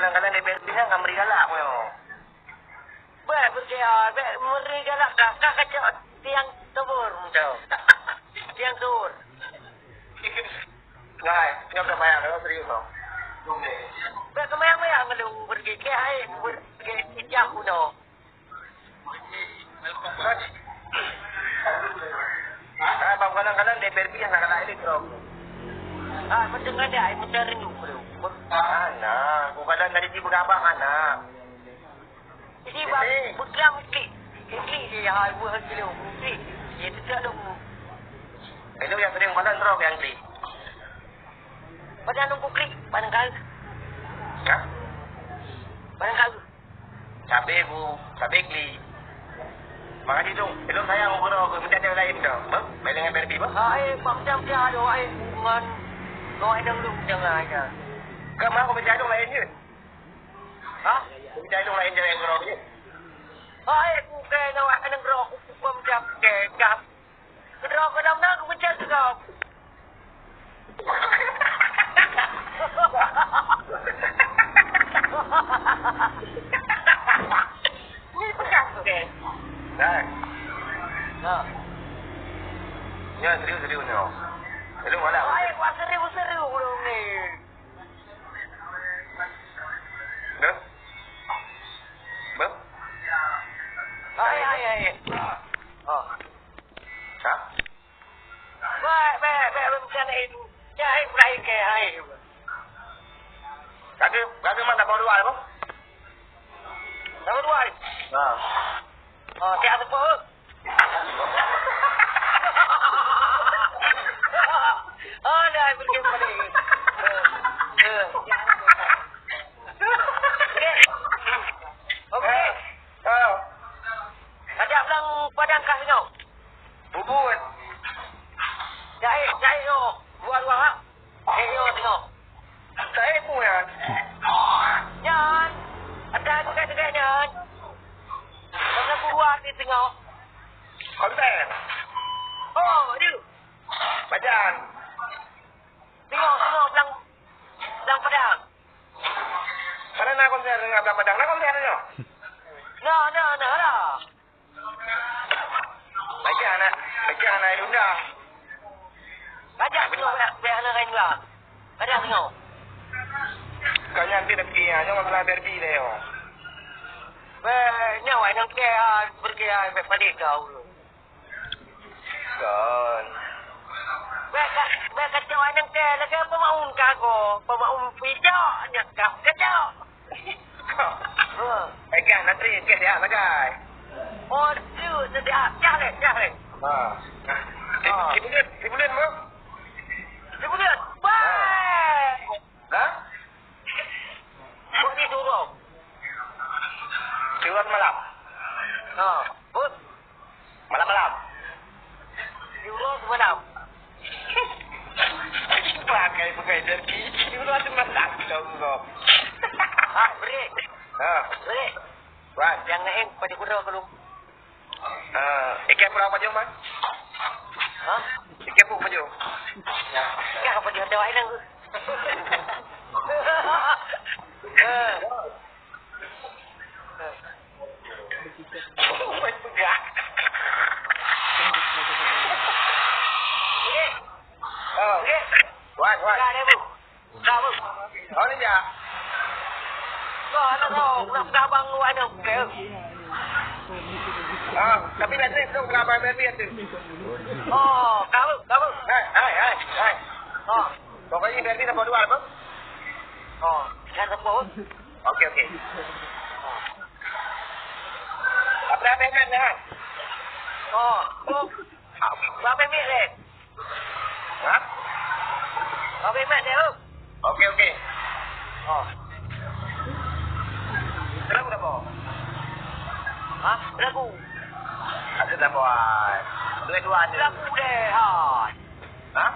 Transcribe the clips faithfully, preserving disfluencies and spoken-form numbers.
Kadang-kadang di P R P nyan ka meuri galak meunyoe. Bèk peucaya, bèk meuri galak kah, kah kacok tiang tubur meunyoe. Tiang tubur. Ngai, nyoe ka mayang, nyoe serius, no. Bèk keumayang-mayang ngeulung, beureugi kèe hai, beureugi ijak bunoe. Ah, bang, kadang-kadang D P R P hana galak ilèe droe. Ah, beutôi ngadai, beutôi rindu, bro. Hana, ku kadang dari di beugabah hana. Jadi, bang, beuklam klik. Klik di hal buah kilo, klik. Dia tu tak ada. Itu yang sering makan droe yang klik. Padahal nunggu klik, barangkali. Hah? Barangkali. Sabe bu, sabe klik. Makasih tu, ilôn sayang ukeue droe, meucadang laén tu. Beuh, main dengan Barbie, beuh. Hai, macam dia ada, hai, ngon, ngon dangdut jangan aja. Ke mau meucadang laén je? Hah? Meucadang laén je, yang droe je. Hai, bukan awak nanggroe, aku bukan macam ke, kah. Keudroe-keudroe na geupeugah keudroe. Ni peugah, oke. Dah. Nah. Nyan serius, serius nyoe. Serius malah. Ai, buat serius-serius ulôn ni. Dah. Bah. Ai, ai, ai. Oh. Hah? Baik, baik, baik, rencana itu. Jahit mulai ke hari. Kaki, kaki mana bawa dua, apa? Bawa dua hari. Ha. Oh, tiap sepuluh. Oh, dah, pergi balik. Eh, eh. Okey. Okey. Ha. Ada blang padang kah nyoe? Bubut. Jahit, jahit nyoe. Dua-dua, ha? Eh, nyoe tengok. Jahit pun, ya? Nyan. Ada dekat-dekat nyan. Mana gua di tengok. Konten. Oh, dia. Bajan. Tengok, tengok, blang, blang padang. Mana na konten dengan blang padang? Na konten nyoe? Na, na, na, na. Baca anak, baca anak Yunda. Baca tengok, biar, biar anak lain juga. Baca tengok. Kau nyan nanti dah pergi, ya. Jangan pernah berhenti dah, ya. Beh, nyawa yang kaya, pergi, ya, beh, pada kau. Kon. Bèk ka, bèk kacok aneuëk teh, lagèe peumaun ka goe, peumaun pijak nyak kah kacok. Ha. Eh, kah, nanti, kah, dia, bagai. Oh, tu, tu, dia, cah leh, cah leh. Ha. Di, ha. Di buleuen, di buleuen, Bang? Di buleuen. Ha. Baik. Ha? Buet di surau. Surau semalam. Ha, buet. Malam-malam. Surau semalam. Pakai, pakai jerky. Surau semalam, surau. Ha, break. Ha. Break. Wan. Nyang laén pada kudroe keulung. Eh, ikan pula apa jom, Bang? Ha? Ikan pun apa jom? Ya. Ikan apa jom? Tengok air nang. Eh. Okey. Oh. Okey. Wan, wan. Dah, dah, Bu. Ka, Bu. Oh, ni jak. Ka, anak kau, nak peugah abang lu aneuk, okey. Ah, tapi dah trip tu, peugah abang Melvin tu. Oh, ka, Bu, ka, Bu. Hai, hai, hai, hai. Oh. Pokoknya Melvin nombor dua, apa? Oh, yang nombor. Okey, okey. Oh. Apa dah Melvin dah? Oh, Bu. Berapa minit leh? Ha? Habis mat dia, oh. Okey, okey. Oh. Lagu dah apa? Ha? Lagu. Ada dah apa? Dua-dua ada. Lagu deh, ha. Ha?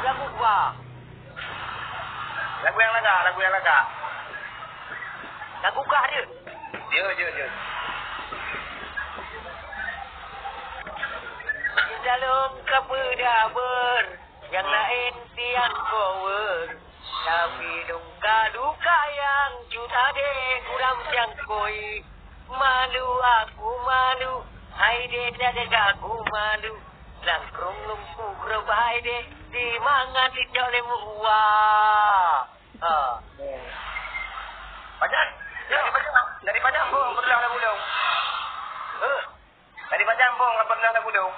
Lagu apa? Lagu nyang lagak, lagu nyang lagak. Lagu kah dia? Ya, ya, ya. Di dalam kapeudaber, nyang laén tiang kower, tapi dungka-dungka nyang Adek kurang cangkoi, malu aku malu, hai dek dah jaga aku malu. Langkrong lungku kerebai dek, di mangat dicok lé muwa. Ha. Pajan, dari Pajan, dari Pajan pun pernah lagu dong. Huh. Dari Pajan pun pernah lagu dong.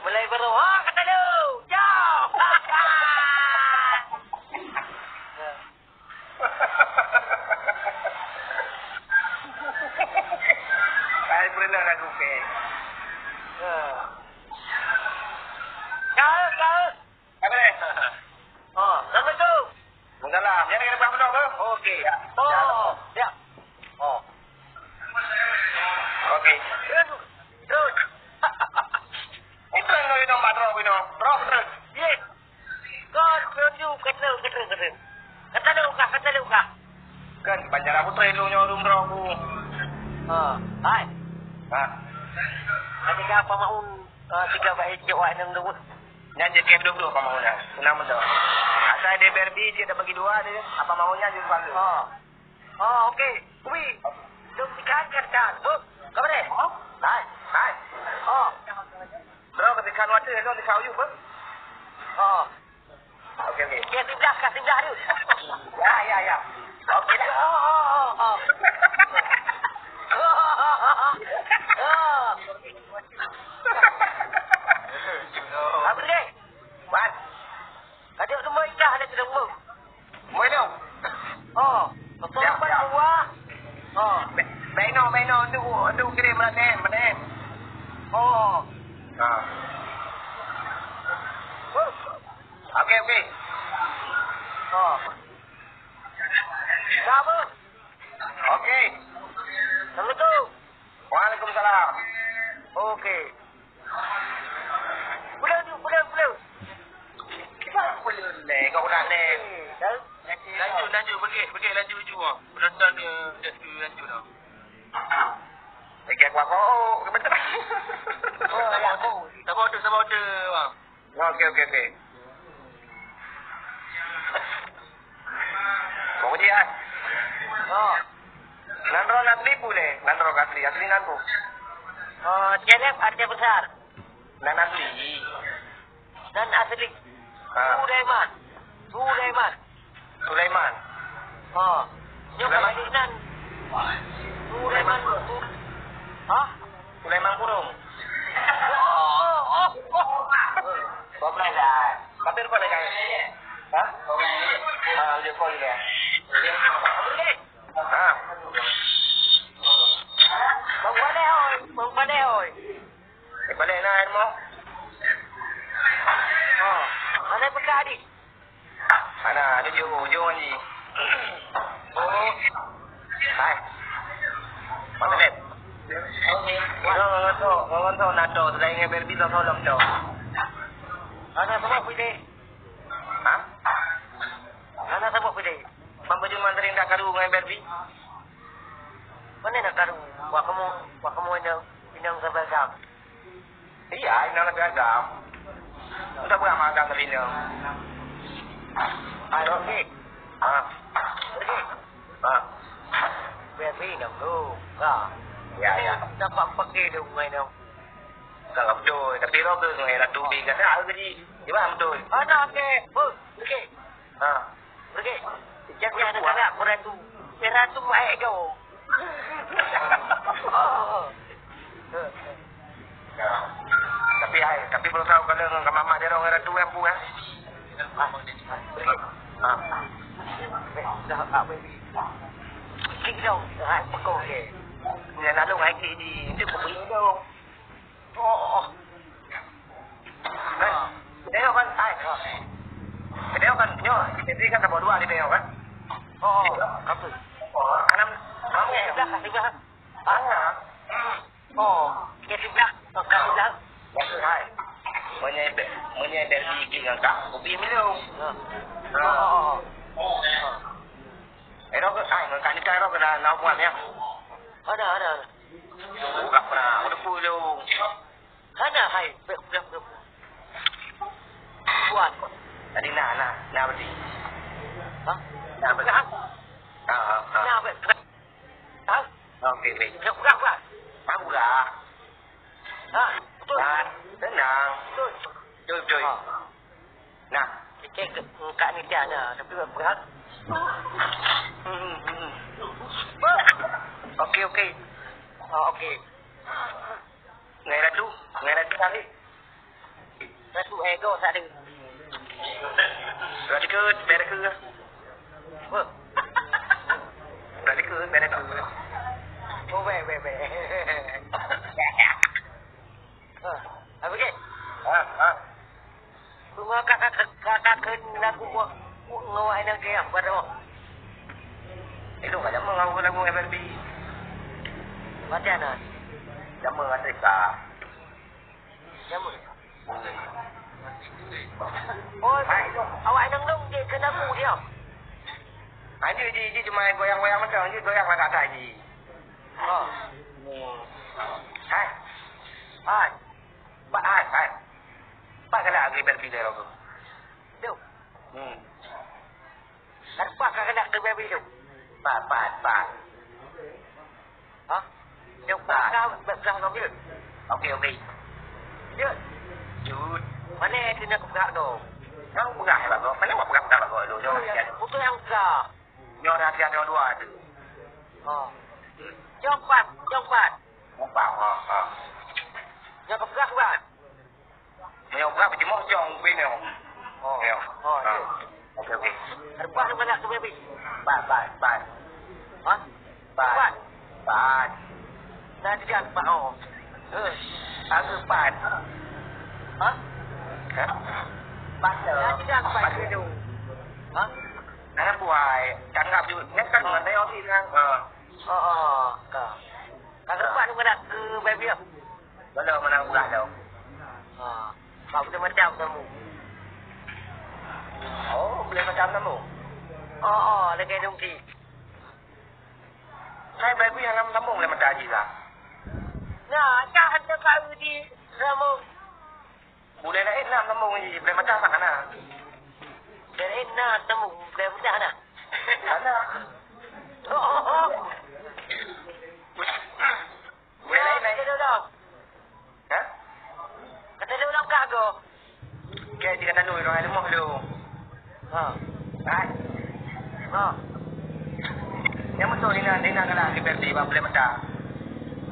Mulai baru, ha, kata lu. Jom. Hai, pernah lagu ke? Kau, kau. Apa ni? Oh, assalamualaikum. Waalaikumsalam. Yang ni kena buat apa? Okey. Ya. Oh, ya. Oh. Okey. Terus. Terus. Itu yang kau minum, Pak Bro, minum. Bro, terus. Yes. Kau tunjuk kata, kata, kata. Kata lu kah, kata lu kah. Kan, panjara putra lu nyorum bro aku. Ha, hai. Ha. Tadi ke apa maun, ah, tiga baik cek wak nang dulu. Nyan je kem dulu apa maun nyan. Senang betul. Asal dia berbi, dia dah bagi dua dia. Apa maunya dia selalu. Ha. Oh, okey. Ui. Dong tiga kan kan. Oh, kau boleh? Hai, hai. Oh. Bro, ketika nuata, lo ni kau yuk, bro. Oh. Okey, okey. Okey, sebelah, ka sebelah tu. Ya, ya, ya. Okey dah. Oh, oh, oh, oh. Oh, oh, oh, oh. Oh. Abang deh. Wan. Kadang semua idah ada kena umum. Moi dong. Oh, betul. Ya, apa ya. Buah? Oh. Be-, beno, beno, tu, tu kirim lah, neh, meneh. Oh. Ha. Oh. Okey, okey. Oh. Dah apa? Okey. Assalamualaikum. Waalaikumsalam. Okey. Pulang tu, pulang, pulang. Kita pulang ni, kau nak ni. Dah? Laju, laju, pergi, pergi laju, laju. Penonton dia, dia tu laju dah. Lagi aku, aku, oh, betul. Oh, ya, aku. Sabar tu, sabar tu, bang. Okey, okey, okey. Kau dia. Oh. Nan droe asli pun eh. Nan droe asli, asli nan pun. Oh, Celeb Aceh Besar. Nan asli. Nan asli. Ha. Sulaiman. Sulaiman. Sulaiman. Ha. Nyoe Sulaiman. Balik nan. Sulaiman. Sulaiman. Su-, ha? Sulaiman Kurung. Oh, oh, oh, oh. Bapak dah. Tapi lupa dah, kan? Ha? Ha, dia call dia. Ha. Bang Paleh, oi. Bang Paleh, oi. Eh, balik lah, Hermo. Oh, mana pekat ni? Mana? Ada di ujung ni. Oh. Hai. Mana, Lep? Ngon, ngon, ngon, ngon, nado, selain dengan Barbie, ngon, ngon, nado. Mana semua pilih? Ha? Mana semua pilih? Bang Baju Mantri tak karu dengan Barbie? Mana nak karu? Wah, kamu, wah, kamu ada pinang sampai jam. Iya, inong leubeh agam. Untuk beurama agam ngon inong. Ayo, okey. Ha. Okey. Ha. Biar inong tu. Ha. Ya, ya. Nampak pakai tu ngon inong. Kalau betul, tapi lo ke ngon Ratu Bi kata, aku gaji. Cuba betul. Mana okey? Bus, okey. Ha. Pergi. Jangan nak karak beratu. Beratu baik kau. Oh. Tapi hai, tapi belum tahu kalau dengan mama dia orang ratu yang buat. Ha. Dah tak baby. Kik dong, hai pekong ke. Ni lalu hai kik di, itu pembeli dong. Oh, oh, oh. Kan? Tengok kan? Hai. Tengok kan? Nyoh, jadi kan tambah dua di tengok kan? Oh, oh. Apa? Oh, kanan. Kamu ya? Sebelah, sebelah. Ah. Hmm. Oh, ke sebelah. Oh, ke sebelah. Maksud hai. Menyai be-, menyai dari gigi ngangkat. Kopi minum. Oh, oh, oh. Eh, rokok, hai, ngangkat ni kan rokok dah nak buat ya. Ada, ada, ada. Buka pernah, udah pulang. Hana hai, bek, bek, bek. Buat. Tadi na, na, na berarti. Hah? Na berarti. Bukan. Ah, Berat. Oke, oke. Oh, oke. Ngai ratu, ngai ratu tadi. Ratu ego tadi. Ratu ke, bere ke? Wah. Ratu ke, bere ke? Oh, be, be, be. Ha, apa ke? Ha, ha. Bunga kakak, kakak, kakak, lagu buat ngawak energi yang pada. Itu kan sama lagu, lagu F R B. Macam mana? Sama Afrika. Sama. Oh, hai, awak nang dong dia kena ku dia. Hai, dia, dia, dia cuma goyang-goyang macam ni, goyang lah kat tadi. Oh. Hai. Hai. Ba-, hai, hai. Pat galak lagi berpindah aku. Duh. Hmm. Lepas ka galak ke baby tu. Pat, pat, pat. Ha? Yang pat. Pat. Kau, bak belah kau dia. Okey, okey. Dia. Jut. Mana yang kena pegang tu? Kau pegang lah kau. Mana mau pegang-pegang lah kau tu? Oh, ya. Putus yang pegang. Nyoe rahsia nyoe dua tu. Oh. Jong pat, jong pat. Upah, ha, ha. Nyoe peugah bukan? Nyoe peugah, berjimoh jong, ubé nyoe. Oh. Nyoe. Oh, ha. Iya. Okey, okey. Lepas tu nak ke baby? Pat, pat, pat. Ha? Pat. Pat. Pat. Nah, dia pat, oh. Eh. Aku pat. Ha? Ha? Pat, nah, dia pat. Pat. Itu. Ha? Nah, buai. Tanggap juga. Ni kan, oh, mana yang sih, kan? Ha. Oh, oh, ka. Ka geupat ni meunan keu baby ah? Belum, meunan ulah lom. Ha. Ka boleh macam kamu. Oh, boleh macam kamu? Oh, oh, lagèe dong ki. Saya baby yang nam sambung boleh macam haji lah. Nah, cah ada kau di sambung. Buleuen laén na teumu ngon jih, buleuen meudah mak hana. Buleuen laén na teumu, buleuen meudah na. Hana. Oh, oh, oh. Buleuen laén na. Kata dulu. Ha? Kata dulu ka go. Kèe jih kata dulu, orang lemoh dulu. Ha. Hai. Ha. Nyang beutôi Nina, Nina keunan di Berbi bak buleuen meudah.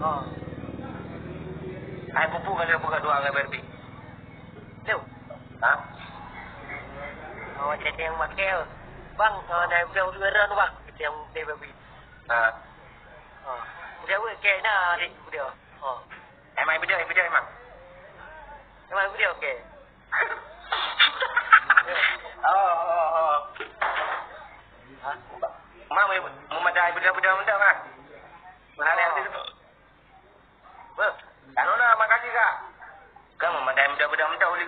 Ha. Hai pupu kali buka dua ngon Berbi. Lô. Ha? Oh, jadi yang makai. Bang, oh, naik udah udah ran, Bang. Jadi yang dia babi. Ha. Oh, udah weh, kayak na, dia, udah. Oh. Emang beda, beda emang. Emang beda, okey. Oh, oh, oh. Ha? Mak, mau, mau madai beda-beda, beda, Mak. Mana ada tu? Beuh, kanoe na, makasih, Kak. Ka meumandai mudah-mudah mantong lé.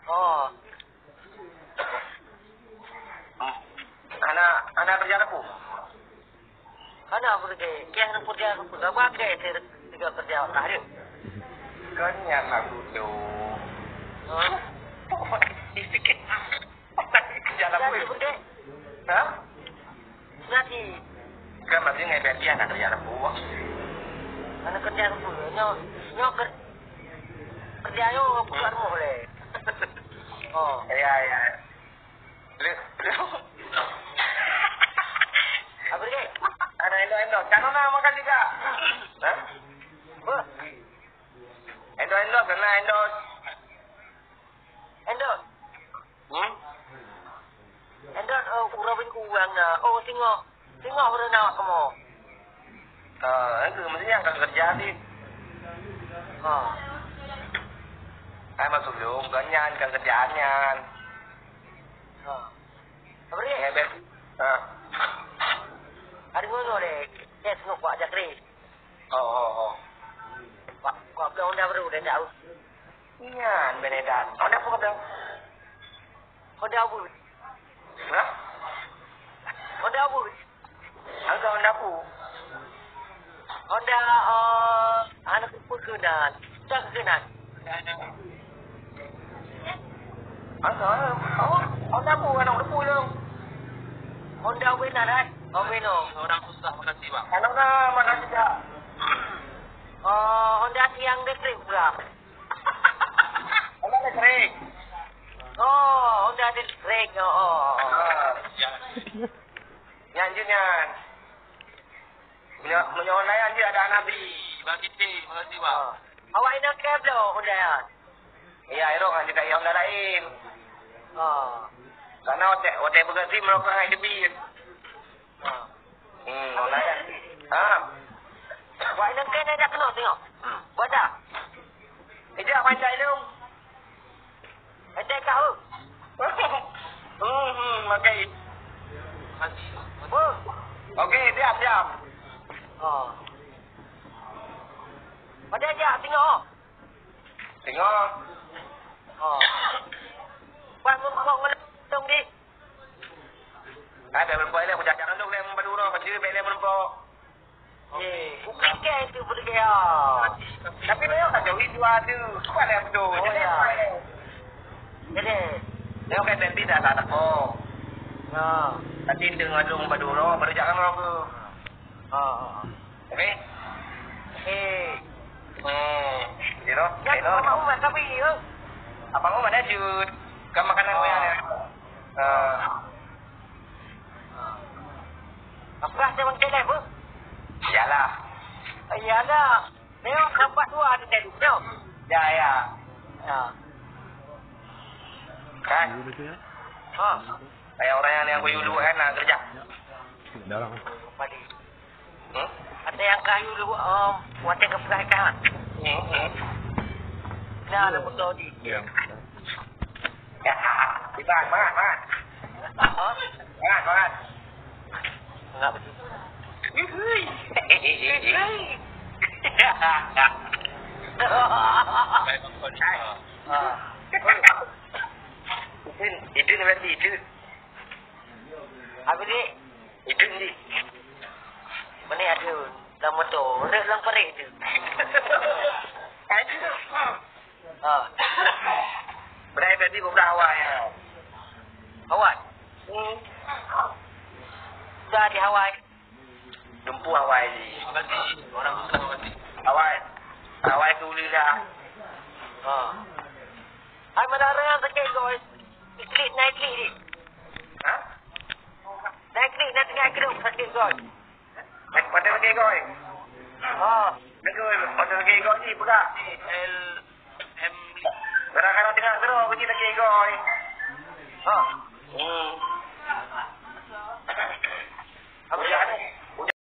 Oh. Hmm. Hana, hana keureuja lampôh? Hana keureuja, kiah hana keureuja, peugah bah kiah tiga keureuja ka lheueh. Kon nyan lagu tu. Hah? Sikit. Keureuja lampôh. Hah? Nyan si. Kan masih ngai biasa nak kerja lampu. Mana kerja lampu? Nyo, nyo ker-, kerja yo bukan mo le. Oh. Ya, ya. Lu, lu. Apa lagi? Ada endo, endo. Kanoe na makan juga. Hah? Beuh. Endo, endo, sana endo. Endo. Hmm? Endo, oh, urang bin kuwang na. Oh, singoh. Singoh urang na kamoe. Ah, itu mesti yang akan kerja ni. Oh. Ai masuk dulu, bukan nyan, kan kerjaan nyan. Oh. Apa dia? Ya, Ben. Ah. Ada ngono deh. Yes, ngok Pak Jakri. Oh, oh, oh. Pak, kok ada Honda baru dah tahu? Nyan, benedan. Honda apa kata? Honda apa? Hah? Honda apa? Harga Honda apa? Honda, eh, anak apa keunan? Dah keunan. Honda, oh, Honda apa anak debu tu? Honda Wena, eh? Oh, Wena. Orang susah, makasih, Bang. Anak nama, makasih, Kak. Oh, Honda tiang listrik pula. Honda listrik. Oh, Dah di break, oh. Ah. Nyan jih nyan. Meunyoe, meunyoe online jih ada Nabi. Bang Siti, makasih, Bang. Ah. Awak inong kèe bloe Honda nyan? Iya, irong hana jeuet kayém Honda laén. Ah. Karena watèe, watèe beugasim rokok hai deubit. Ah. Hmm, online. Ha. Wah, inong kèe nyan jak keunoe tengok. Hmm. Buat dah. Ijak main cai lom. Ejek kah, oh. Hmm, hmm, okey. Beuh. Okey, siap, siap. Oh. Pada jak tengok. Tengok. Oh. Buat mumpung ngelong di. Ada berempat lagi, aku jangan dong lem badu roh, kecil bek lem berempat. Eh, bukan ke itu bergaya. Tapi memang tak jauh itu ada. Kuat lem tu. Oh, ya. Jadi, dia kan tadi dah tak tak kok. Ya. Tapi dengan dong badu roh, baru jangan roh tu. Ha, ha, ha. Okey? Okey. Hmm. You know? Ya, you know? Abang Umar kami, ya. Abang Umar dah jut. Kan makanan oh. Yang ada. Ha. Apa rasa bang Celeb, bu? Iyalah. Iyalah. Memang nampak tua ada tadi, tu. Ya, ya. Ya. Kan? Ha. Kayak orang yang, yang kuyulu kan, nak kerja. Dalam. Padi. Hmm? Ada yang kayu lu, um, watèe geupeugah ikan. Hmm, hmm. Nah, ada betul di. Ya. Ya, hebat, hebat, hebat. Hah? Hebat, hebat. Enggak betul. Hui. Hui. Ah. Idun, Idun berarti Idun. Habis ni, Idun ni. Mana ada dalam motor? Rek dalam parit tu. Ha. Berarti tadi bukan awal ya. Awal? Hmm. Dah di Hawaii. Dumpu Hawaii. Hawaii. Hawaii tu boleh dah. Ha. Hai, mana ada yang sakit kau? Klik naik klik ni. Ha? Naik klik, naik tengah grup sakit kau. Naik pada lagi kau. Ha. Lagi pada lagi kau ni pegang. L M. Kadang-kadang tengah seru aku ni lagi kau. Ha. Hmm.